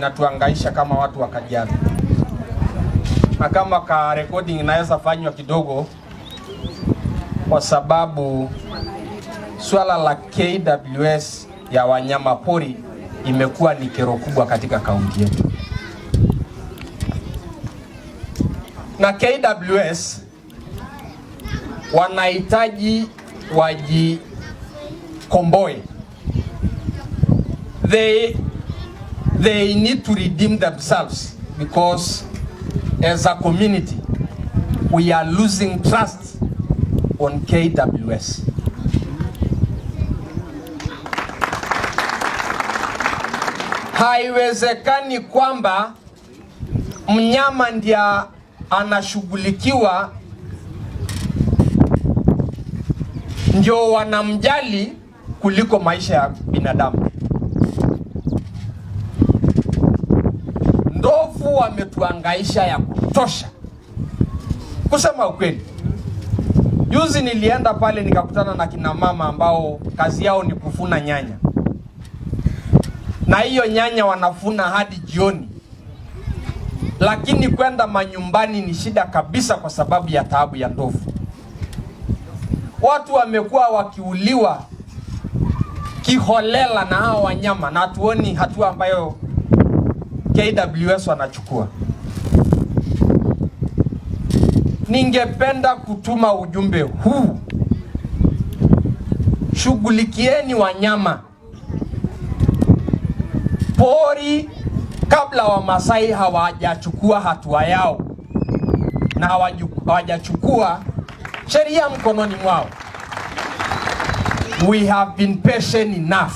inatuangaisha kama watu wa Kajiado, na kama ka recording inaweza fanywa kidogo, kwa sababu swala la KWS ya wanyama pori imekuwa ni kero kubwa katika kaunti yetu, na KWS wanahitaji wajikomboe. They need to redeem themselves because as a community we are losing trust on KWS. Haiwezekani kwamba mnyama ndiye anashughulikiwa ndio wanamjali kuliko maisha ya binadamu. Ndovu wametuangaisha ya kutosha, kusema ukweli. Juzi nilienda pale nikakutana na kina mama ambao kazi yao ni kuvuna nyanya, na hiyo nyanya wanavuna hadi jioni, lakini kwenda manyumbani ni shida kabisa kwa sababu ya taabu ya ndovu. Watu wamekuwa wakiuliwa kiholela na hao wanyama, na hatuoni hatua ambayo KWS wanachukua. Ningependa kutuma ujumbe huu: shughulikieni wanyama pori kabla Wamasai hawajachukua hatua yao na hawajachukua sheria mkononi mwao. We have been patient enough,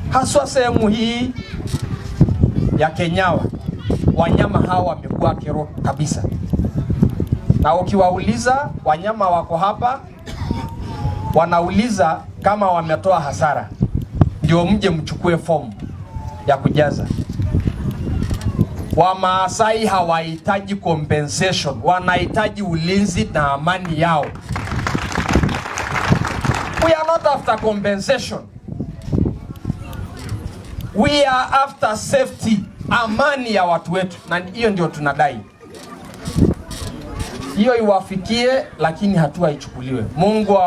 haswa sehemu hii ya Kenyawa, wanyama hawa wamekuwa kero kabisa, na ukiwauliza wanyama wako hapa, wanauliza kama wametoa hasara, ndio mje mchukue fomu ya kujaza. Wamaasai hawahitaji compensation, wanahitaji ulinzi na amani yao. We are not after compensation. We are after safety, amani ya watu wetu, na hiyo ndio tunadai. Hiyo iwafikie, lakini hatua ichukuliwe. Mungu wa